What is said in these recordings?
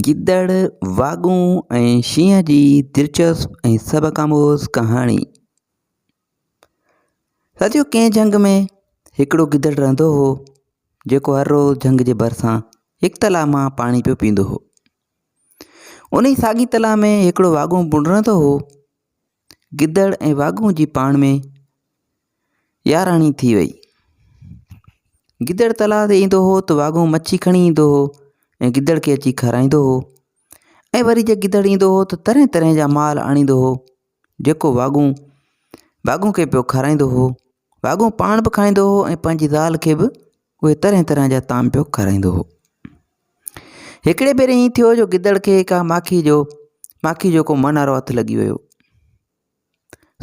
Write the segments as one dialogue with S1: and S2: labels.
S1: گدڙ، واڳون ۽ شينهن جي دلچسپ ۽ سبق آموز ڪهاڻي. ساٿيو ڪنهن جهنگ ۾ هڪڙو گدڙ رهندو هو جيڪو هر روز جهنگ جي ڀرسان هڪ تلاء مان پاڻي پيو پيئندو هو. انهي ساڳي تلاء ۾ هڪڙو واڳون پڻ رهندو هو. گدڙ ۽ واڳون جي پاڻ ۾ ياراڻي ٿي وئي. گدڙ تلاء تي ايندو هو ته واڳون مڇي کڻي ايندو هو ۽ گدڙ کي اچي کارائيندو هو ۽ وري جي گدڙ ايندو هو ته طرح طرح جا مال آڻيندو هو جيڪو واڳون واڳون کي پيو کارائيندو هو. واڳون پاڻ به کائيندو هو ۽ پنهنجي زال کي به اهي طرح طرح جا طعام پيو کارائيندو هو. هڪڙي ڀيري ائين ٿيو جو گدڙ کي ڪا ماکي جو ماکي جو ڪو مانارو هٿ لڳي ويو.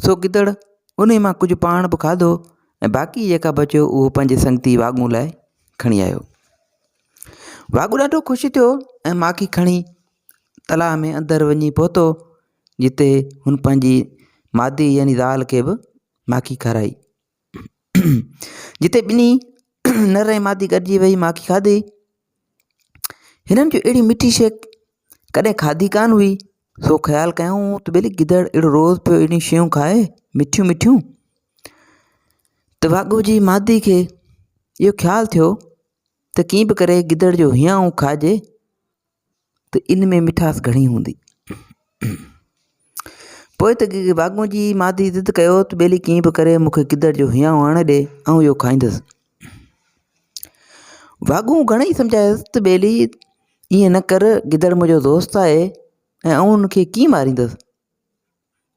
S1: سو گدڙ انهي مان ڪجهه پاڻ به کاڌو ۽ باقي جيڪا بچيو اهو پنهنجي سنگتي واڳون لاء کڻي آيو. واڳون ڏاڍو خوش ٿيو ۽ ماکي کڻي تلاء ۾ اندر وڃي پهتو جتي هن پنهنجي مادي يعني زال کي به ماکي کارائي. جتي ٻنهي نر ۽ مادي گڏجي ويهي ماکي کاڌي. هنن جو اهڙي مٺي شيء ڪڏهن کاڌي ڪانه هئي. سو خيال ڪيائون ته ٻيلي گدڙ اهڙو روز پيو اهڙيون شيون کائي مٺيون مٺيون. ته واڳو جي مادي کي اهو خيال ٿيو ته ڪيئن به ڪري گدڙ جو هيانء کائجي. ته ان ۾ مٺاس گهڻي هوندي. پوء ته واڳون جي مادي ضد ڪيو ته ٻيلي ڪيئن به ڪري مون کي گدڙ جو هيانء آڻي ڏي آئون اهو کائيندس. واڳون گهڻئي سمجهايس ته ٻيلي ائين نه ڪر گدڙ منهنجو دوست آهي ۽ آئون ان کي ڪيئن ماريندس.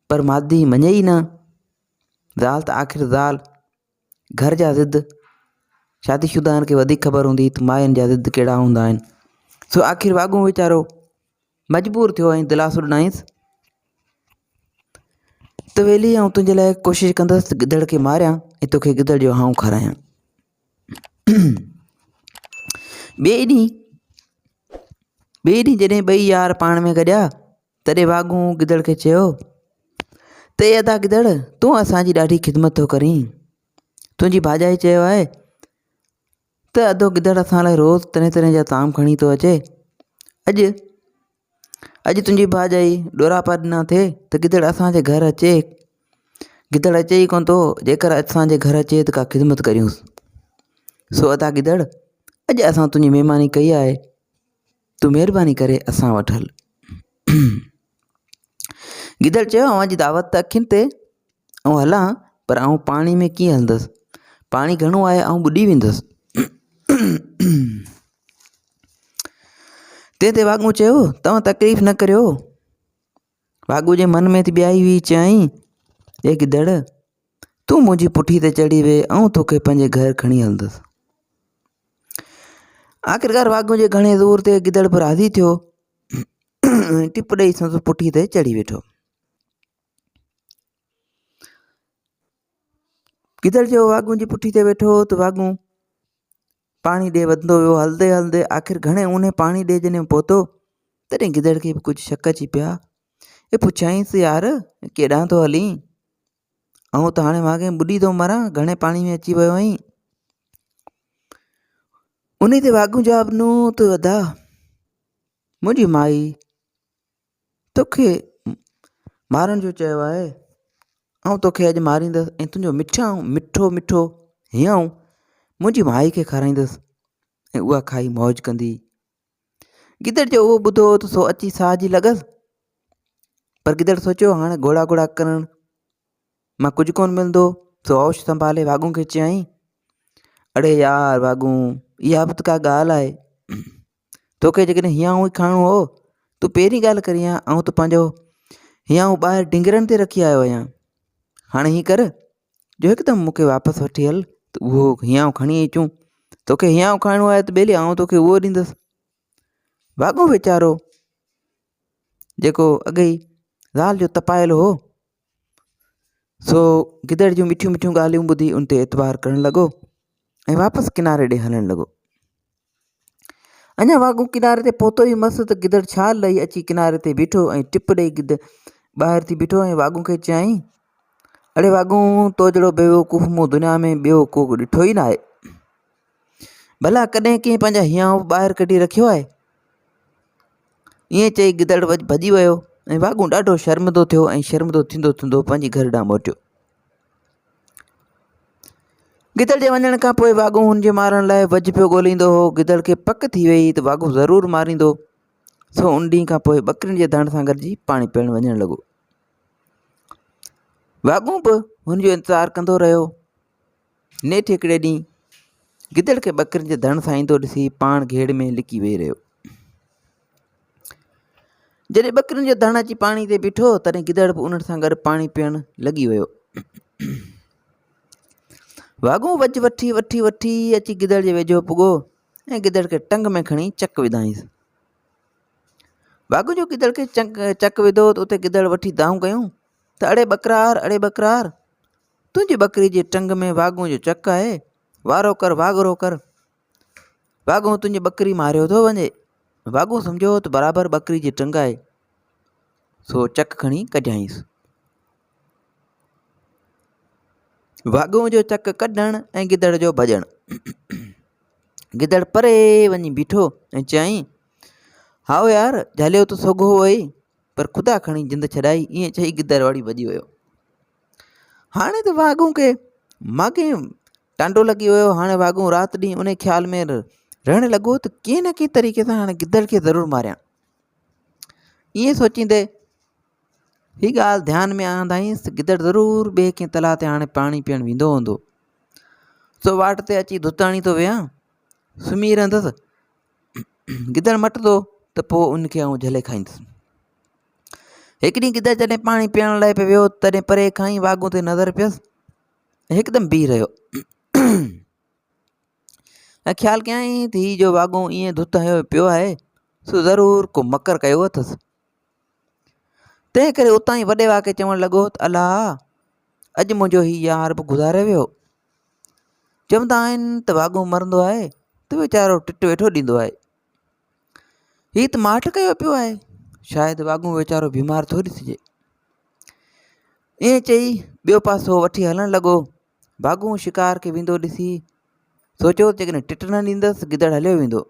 S1: پر مادي مڃي ئي نه. زال ته آخر زال. گهر جا ضد شادي شده کي وڌيڪ خبر هوندي ته ماين جا ضد ڪهڙا هوندا آهن سو آخر واڳون ويچارو مجبور ٿيو ۽ دلاسو ڏنائينس ته ويلي آئون تنهنجي لاء ڪوشش ڪندس ته گدڙ کي ماريان ۽ توکي گدڙ جو هانء کارايان ٻئي ڏينهن ٻئي ڏينهن جڏهن ٻئي يار پاڻ ۾ گڏيا تڏهن واڳون گدڙ کي چيو ته اي ادا گدڙ تون اسان جي ڏاڍي خدمت ٿو ڪرين. تنهنجي ڀاڄائي چيو آهي ته ادو گدڙ اسان لاء روز طرح طرح جا طعام کڻي ٿو اچي. اڄ اڄ تنهنجي ڀاڄائي ڏوراپا ڏنا اٿئي ته گدڙ اسان جي گهر اچي. گدڙ اچي ئي ڪونه ٿو جيڪر اسان جي گهر اچي ته ڪا خدمت ڪريونس. سو ادا گدڙ اڄ اسان تنهنجي مهماني ڪئي آهي. تون مهرباني ڪري اسان وٽ هل. گدڙ چيو اوهان جي دعوت ته اکين تي آئون هلان پر آئون پاڻي ۾ ڪيئن هلندس پاڻي گهڻو آهي آئون ٻڏي ويندس. تنهن تي واڳون چيو توهان تڪليف نه ڪريو. واڳون جي من ۾ ته ٻيائي هئي چيائين اي گدڙ تون منهنجي پٺي تي چڙهي ويهه آئون توکي پنهنجي گهر کڻي هلندس. آخرڪار واڳون جي گهڻي زور تي گدڙ به راضي ٿيو ۽ ٽپ ڏئي سندس پٺي تي چڙهي ويٺو. گدڙ جو واڳون جي پٺي تي ويٺو ته واڳون پاڻي ڏي وڌندو ويو هلندي هلندي آخر گهڻي اونهي پاڻي ڏي جڏهن پهتو تڏهن گدڙ کي به ڪجهه شڪ اچي پيا ۽ پڇيائينس يار ڪيڏانهن ٿو هلين؟ آئون ته هاڻي ماڳهين ٻڏي ٿو مران، گهڻي پاڻي ۾ اچي ويو آهين. انهي تي واڳون جواب ڏنو ته ادا منهنجي مائي توکي مارڻ جو چيو آهي، آئون توکي اڄ ماريندس ۽ تنهنجو مٺا مٺو مٺو هيانء منهنجي مائي کي کارائيندس ۽ اها کائي موج ڪندي. گدڙ جو اهو ٻڌو ته سو اچي ساهه جي لڳس. پر گدڙ سوچيو هاڻي گهوڙا گهوڙا ڪرڻ مان ڪجهه ڪونه ملندو سو هوش سنڀالي واڳون کي چيائين اڙي يار واڳون اها به ته ڪا ڳالهه آهي توکي جيڪڏهن هيانء ئي کائڻو هو تون پهرين ڳالهه ڪرين ها آئون ته پنهنجو هيانء ٻاهر ڊنگرن تي رکي آيو آهيان هاڻي هيئن ڪر جو هڪدم مون کي واپس وٺي هل ته اهو هيانء کڻي اچون توکي هيانء کائڻو آهي ته ٻيلي آئون توکي اهو ڏيندس واڳون ويچارو جيڪو اڳي ئي زال جو تپايل هو سو گدڙ جون مٺيون مٺيون ڳالهيون ٻڌي ان تي اعتبار ڪرڻ لڳو ۽ واپس ڪناري ڏي هلڻ لڳو اڃا واڳون ڪناري تي پهتو ئي مس ته گدڙ ڇال ڏئي اچي ڪناري تي بيٺو ۽ ٽپ ڏئي گدڙ ٻاهر ٿي بيٺو ۽ واڳون کي چيائين اڙي واڳون تو جهڙو بيوقوف مون دنيا ۾ ٻيو ڪو ڏٺو ئي ناهي ڀلا ڪڏهن ڪنهن پنهنجا هيانء به ٻاهر ڪڍي رکيو آهي؟ ائين چئي گدڙ ڀڄي ويو ۽ واڳون ڏاڍو شرمندو ٿيو ۽ شرمندو ٿيندو ٿيندو پنهنجي گهر ڏانهن موٽيو. گدڙ جي وڃڻ کان پوء واڳون هن جي مارڻ لاء وجهه پيو ڳوليندو هو. گدڙ کي پڪ ٿي ويئي ته واڳون ضرور ماريندو، سو ان ڏينهن کان پوء ٻڪرين جي ڌڻ سان گڏجي پاڻي پيئڻ وڃڻ لڳو. واڳون به هن جو انتظار ڪندو رهيو. نيٺ هڪڙي ڏينهن گدڙ کي ٻڪرين جي ڌڻ سان ايندو ڏسي پاڻ گهيڙ ۾ لڪي ويهي رهيو. جڏهن ٻڪرين جو ڌڻ اچي پاڻي تي بيٺو تڏهن گدڙ به انهن سان گڏ پاڻي پيئڻ لڳي ويو. واڳون وجهه وٺي وٺي وٺي اچي گدڙ جي ويجهو پڳو ۽ گدڙ کي ٽنگ ۾ کڻي چڪ وڌائينس. واڳون جو گدڙ کي چڪ وڌو ته اتي گدڙ وٺي دانهون ڪيون ته اڙي ٻڪرار اڙي ٻڪرار تنهنجي ٻڪري جي ٽنگ ۾ واڳون جو چڪ آهي، وارو ڪر واڳرو ڪر. واڳون تنهنجي ٻڪري ماريو ٿو وڃي. واڳون سمجهيو ته برابر ٻڪري جي ٽنگ آهي، سو چڪ کڻي ڪڍيائينس. واڳون جو چڪ ڪڍڻ ۽ گدڙ جو ڀڄڻ. گدڙ پري وڃي بيٺو ۽ چيائين، هائو يار، جهليو ته سوگهو هئي، پر خدا کڻي جند ڇڏائي. ائين چئي گدڙ وري ڀڄي ويو. هاڻي ته واڳون کي ماڳهين ٽانڊو لڳي ويو هاڻي واڳون رات ڏينهن ان خيال ۾ رهڻ لڳو ته ڪنهن نه ڪنهن طريقي سان هاڻي گدڙ کي ضرور ماريان ائين سوچيندي هي ڳالهه ڌيان ۾ آندائينس ته گدڙ ضرور ٻئي ڪنهن تلاء تي هاڻي پاڻي پيئڻ ويندو هوندو سو واٽ تي اچي ڌت هڻي ٿو ويهان سمهي رهندس گدڙ مٽندو ته پوء ان کي آئون جهلي کائيندس. هڪ ڏينهن گدڙ جڏهن پاڻي پيئڻ لاء پئي ويو تڏهن پري کان ئي واڳون تي نظر پيس ۽ هڪدم بيهي رهيو ۽ خيال ڪيائين ته هي جو واڳون ائين ڌت هنيو پيو آهي سو ضرور ڪو مڪر ڪيو اٿس. تنهن ڪري اتان ئي وڏي واڪي چوڻ لڳو ته الا اڄ منهنجو هي يار به گذاري ويو. چوندا آهن ته واڳون مرندو آهي ته ويچارو ٽٽ ويٺو ڏيندو آهي. هي ته ماٺ ڪيو پيو آهي. شايد واڳون ويچارو بيمار ٿو ڏسجي. ائين چئي ٻيو پاسو وٺي هلڻ لڳو. واڳون شڪار کي ويندو ڏسي سوچيو ته جيڪڏهن ٽٽ نه ڏيندس گدڙ هليو ويندو.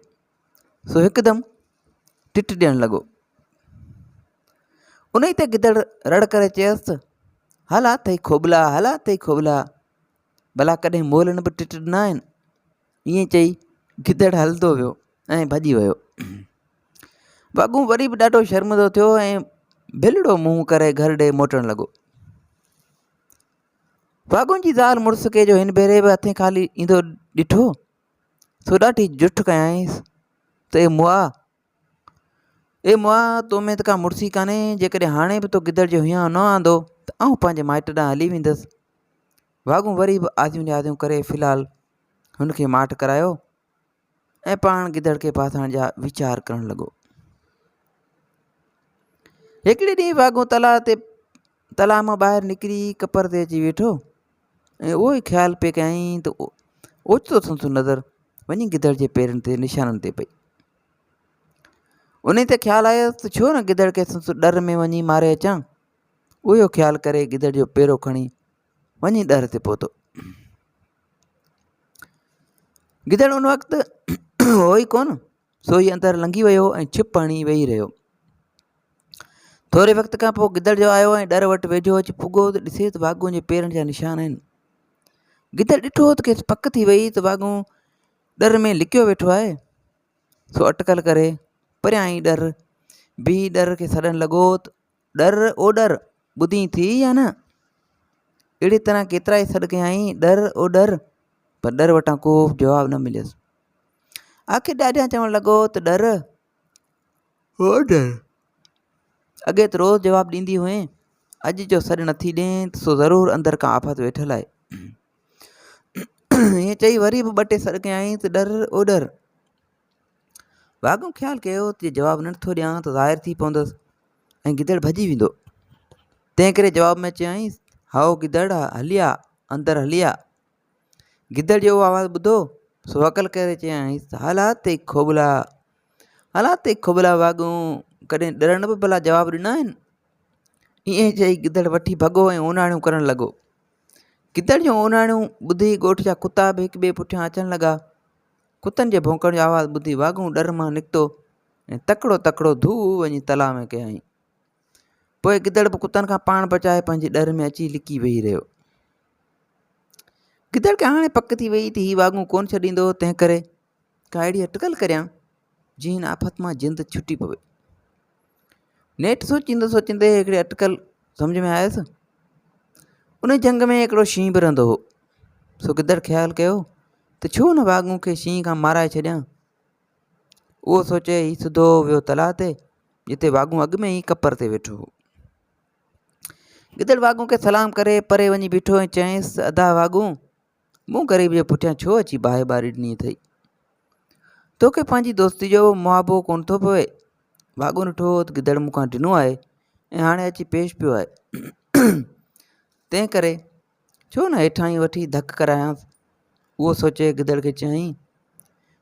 S1: سو هڪدم ٽٽ ڏيڻ لڳو. انهي تي گدڙ رڙ ڪري چيس ته هل اٿئي کوٻلا هل اٿئي کوٻلا ڀلا ڪڏهن مولن به ٽٽ ڏنا آهن. ائين چئي گدڙ هلندو ويو ۽ ڀڄي ويو. واڳون وري به ڏاڍو شرمندو ٿيو ۽ ڀلڙو منهن ڪري گهر ڏي موٽڻ لڳو. واڳون جي زال مڙس کي جو هن ڀيري به هٿين خالي ايندو ڏٺو سو ڏاڍي جٺ ڪيائينس ته اي مئا اي مئا تو ۾ ته ڪا مڙسي ڪانهي جيڪڏهن هاڻي به تو گدڙ جو هيانء نه آندو ته آئون پنهنجي مائٽ ڏانهن هلي ويندس. واڳون وري به آزيون نيازيون ڪري في الحال هن کي ماٺ ڪرايو ۽ پاڻ گدڙ کي ڦاسائڻ جا ويچار ڪرڻ لڳو. هڪڙي ڏينهن واڳون تلاء تي تلاء مان ٻاهر نڪري ڪپر تي اچي ويٺو ۽ اهو ئي خيال پئي ڪيائين ته اوچتو سندس نظر وڃي گدڙ جي پيرن تي نشانن تي پئي. انهي تي خيال آيس ته ڇو نه گدڙ کي سندس ڏر ۾ وڃي ماري اچان. اهو خيال ڪري گدڙ جو پيرو کڻي وڃي ڏر تي پهتو. گدڙ ان وقت هو ئي ڪونه سو ئي اندر لنگهي ويو ۽ ڇپ هڻي ويهي رهيو. ٿوري وقت کان پوء گدڙ جو آيو ۽ ڏر وٽ ويجهو اچي پڳو ته ڏسي ته واڳون جي پيرن جا نشان آهن. گدڙ ڏٺو ته کيس پڪ ٿي وئي ته واڳون ڏر ۾ لڪيو ويٺو آهي. سو اٽڪل ڪري پريان ئي ڏر بيهي ڏر کي سڏڻ لڳو ته ڏر او ڏر ٻڌين ٿي يا نه؟ اهڙي طرح ڪيترائي سڏ ڪيائين ڏر او ڏر پر ڏر وٽان ڪو به جواب نه مليس. آخر ڏاڍيان چوڻ لڳو ته ڏر او ڏر اڳي ته روز جواب ڏيندي هئين اڄ جو سڏ نٿي ڏين ته سو ضرور اندر ڪا آفت ويٺل آهي. ائين چئي وري به ٻه ٽي سڏ ڪيائين ته ڏر او ڏر. واڳون خيال ڪيو ته جي جواب نه ٿو ڏيان ته ظاهر ٿي پوندس ۽ گدڙ ڀڄي ويندو. تنهن ڪري جواب ۾ چيائينس، هائو گدڙ هلي آ، اندر هلي آ. گدڙ جو اهو آواز ٻڌو سو هڪل ڪري چيائينس ته هلا تي کوٻلا، هلا تي کوٻلا واڳون ڪڏهن ڏرن به ڀلا جواب ڏنا آهن. ائين چئي گدڙ وٺي ڀڳو ۽ اوناڙيون ڪرڻ لڳو. گدڙ جون اوناڙيون ٻڌي ڳوٺ جا ڪتا به هڪ ٻئي پٺيان اچڻ لڳا. ڪتن جي ڀونڪڻ جو آواز ٻڌي واڳون ڏر مان نڪتو. ۽ تڪڙو تڪڙو ڌو وڃي تلاء ۾ ڪيائين. پوء گدڙ به ڪتن کان پاڻ بچائي پنهنجي ڏر ۾ اچي لڪي ويهي رهيو. گدڙ کي هاڻي پڪ ٿي ويئي ته هي واڳون ڪونه ڇڏيندو، تنهن ڪري ڪا اهڙي اٽڪل ڪريان، جيئن هن آفت مان جند ڇٽي پوي. نيٺ سوچيندي سوچيندي هڪڙي اٽڪل سمجهه ۾ آيس. ان جهنگ ۾ هڪڙو شينهن به رهندو هو. سو گدڙ خيال ڪيو ته ڇو نه واڳون کي شينهن کان مارائي ڇڏيان. اهو سوچي هي سڌو ويو تلاء تي، جتي واڳون اڳ ۾ ئي ڪپر تي ويٺو هو. گدڙ واڳون کي سلام ڪري پري وڃي بيٺو ۽ چيائينس ته ادا واڳون! مون غريب جي پٺيان ڇو اچي باهه ٻاري ڏني اٿئي؟ توکي پنهنجي دوستي جو به محابو ڪونه ٿو پوي. واڳون ڏٺو ته گدڙ مون کان ڊنو آهي ۽ هاڻي اچي پيش پيو آهي. تنهن ڪري ڇو نه هيٺان ئي وٺي ڌڪ ڪرايانس. اهو سوچي گدڙ کي چيائين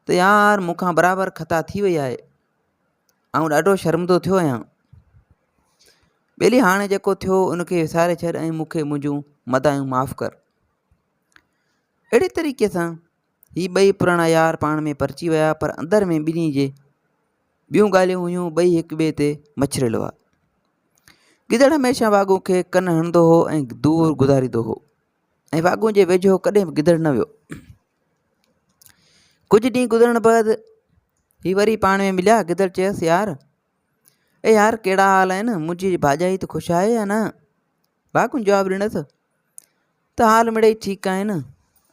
S1: ته يار مون کان برابر خطا ٿي وئي آهي. آئون ڏاڍو شرمندو ٿيو آهيان. ٻيلي هاڻي جيڪو ٿيو ان کي وساري ڇڏ ۽ مون کي منهنجون مدايون معاف ڪر. اهڙي طريقي سان هي ٻئي پراڻا يار پاڻ ۾ پرچي ويا پر اندر ۾ ٻنهي جي ٻيون ڳالهيون هيون ٻئي هڪ ٻئي تي مڇريل هئا. گدڙ هميشه واڳون کي ڪن هڻندو هو ۽ دور گذاريندو هو ۽ واڳون جي ويجهو ڪڏهن به گدڙ نه ويو. ڪجهه ڏينهن گذرڻ بعد هي وري پاڻ ۾ مليا گدڙ چيس يار اي يار ڪهڙا حال آهن منهنجي ڀاڄائي ته خوش آهي يا نه؟ واڳون جواب ڏنس ته حال مڙئي ٺيڪ آهن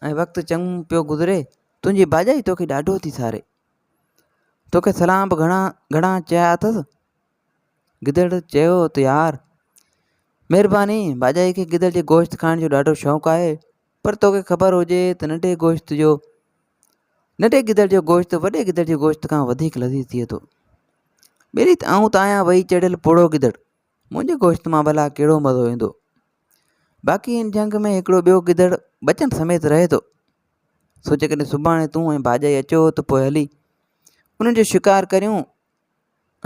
S1: ۽ وقت چڱو پيو گذري، تنهنجي ڀاڄائي توکي ڏاڍو ٿي ساري. توکي سلام به گهڻا گهڻا چيا اٿس. گدڙ چيو ته يار مهرباني، ڀاڄائي کي گدڙ جي گوشت کائڻ جو ڏاڍو شوق آهي، پر توکي خبر هجي ته ننڍي گوشت جو ننڍي گدڙ جو گوشت وڏي گدڙ جي گوشت کان وڌيڪ لذيذ ٿئي ٿو. ٻيلي ته آئون ته آهيان وهي چڙهيل پوڙهو گدڙ، منهنجي گوشت مان ڀلا ڪهڙو مزو ايندو. باقي هن جهنگ ۾ هڪڙو ٻيو گدڙ ٻچن سميت رهي ٿو. سو جيڪڏهن سڀاڻي تون ۽ ڀاڄائي اچو ته پوء هلي انهن جو شڪار ڪريون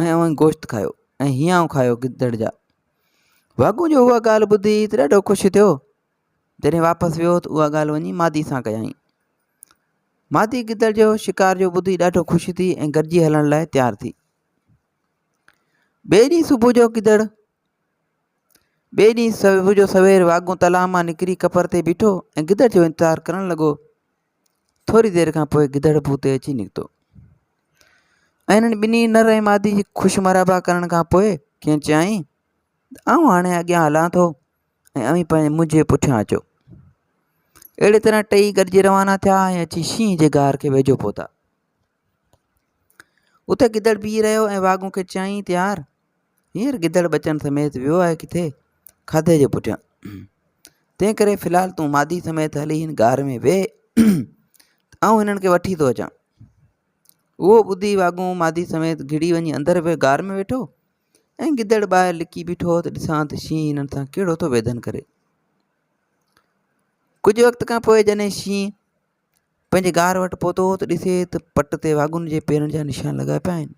S1: ۽ اوهين گوشت کايو ۽ هيانء کايو گدڙ جا. واڳون جو اها ڳالهه ٻڌي ته ڏاڍو خوش ٿيو. جڏهن واپس ويو ته اها ڳالهه وڃي مادي سان ڪيائين. مادي گدڙ جو شڪار جو ٻڌي ڏاڍو خوش ٿي ۽ گڏجي هلڻ لاء تيار ٿي. ٻئي ڏينهن صبح جو گدڙ ٻئي ڏينهن صبح جو سوير واڳون تلاء مان نڪري ڪپر تي بيٺو ۽ گدڙ جو انتظار ڪرڻ لڳو. ٿوري دير کان پوء گدڙ به اتي اچي نڪتو ۽ انهن ٻنهي نر ۽ مادي جي خوش مرحبا ڪرڻ کان پوء کين چيائين ته آئون هاڻي اڳيان هلان ٿو ۽ اوهين پنهنجي منهنجي پٺيان اچو. اهڙي طرح ٽئي گڏجي روانا ٿيا ۽ اچي شينهن جي غار کي ويجهو پهتا. اتي گدڙ بيهي رهيو ۽ واڳون کي چيائين ته يار هينئر گدڙ ٻچن سميت ويو آهي ڪٿي کاڌي جي پٺيان تنهن ڪري في الحال تون مادي سميت هلي هن غار ۾ ويهه آئون هنن کي وٺي ٿو اچان اهو ٻڌي واڳون مادي سميت گهڙي وڃي اندر غار ۾ ويٺو ۽ گدڙ ٻاهر لڪي بيٺو ته ڏسان ته شينهن هنن سان ڪهڙو ٿو ويڌن ڪري ڪجهه وقت کان پوء جڏهن شينهن پنهنجي غار وٽ پهتو ته ڏسي ته پٽ تي واڳون جي پيرن جا نشان لڳا پيا آهن.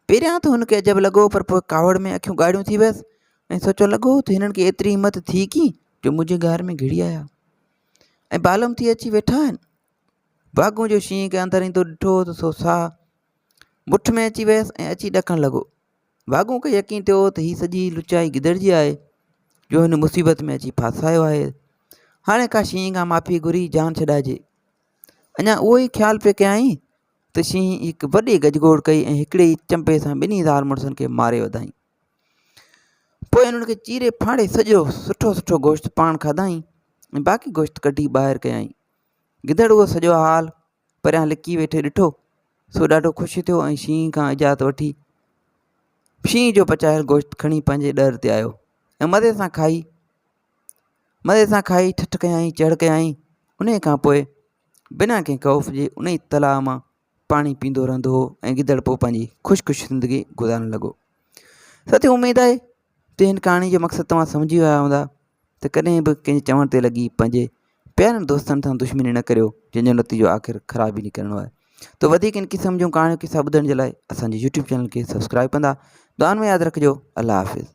S1: پهريان ته هن کي عجب لڳو پر پوء ڪاوڙ ۾ اکيون ڳاڙهيون ٿي ويس ۽ سوچڻ لڳو ته هنن کي ايتري همت ٿي ڪيئن جو منهنجي غار ۾ گهڙي آيا ۽ بالم ٿي اچي ويٺا آهن. واڳون جو شينهن کي اندر ايندو ڏٺو ته سو ساهه مٺ ۾ اچي ويس ۽ اچي ڏڪڻ لڳو. واڳون کي يقين ٿيو ته هي سڄي لچائي گدڙ جي آهي جو هن مصيبت ۾ اچي ڦاسايو آهي. هاڻي ڪا شينهن کان معافي گهري جان ڇڏائجي. اڃا اهو ئي خيال پئي ڪيائين ته شينهن هڪ وڏي گجگوڙ ڪئي ۽ هڪڙي ئي چنبي سان ٻنهي زال مڙسن کي ماري وڌائين. پوء انهن کي چيري ڦاڙي سڄو سٺو سٺو گوشت پاڻ کاڌائين ۽ باقي گوشت ڪڍي ٻاهر ڪيائين. گدڙ اهو سڄو حال پريان لڪي ويٺي ڏٺو، سو ڏاڍو خوش ٿيو ۽ شينهن کان اجازت وٺي شينهن جو پچايل گوشت کڻي پنهنجي ڏر تي آيو ۽ مزي سان کائي مزي سان کائي ٺٺ ڪيائين چڙ ڪيائين انهيء کان پوء بنا ڪنهن خوف جي انهيء تلاء مان پاڻي پيئندو رهندو هو ۽ گدڙ پوء پنهنجي خوش خوش زندگي گذارڻ لڳو. ساٿيو اميد آهي ته هن ڪهاڻي جو مقصد توهان سمجهي ويا هوندا ته ڪڏهن به ڪنهن جي چوڻ تي لڳي پنهنجي پيارن دوستن سان دشمني نه ڪريو جنهن جو نتيجو آخر خراب ئي نڪرڻو آهي ته وڌيڪ ان قسم جون ڪهاڻيون قصا ٻڌڻ جي لاء اسان جي يوٽيوب چينل کي سبسڪرائب ڪندا دعائن ۾ ياد رکجو الله حافظ.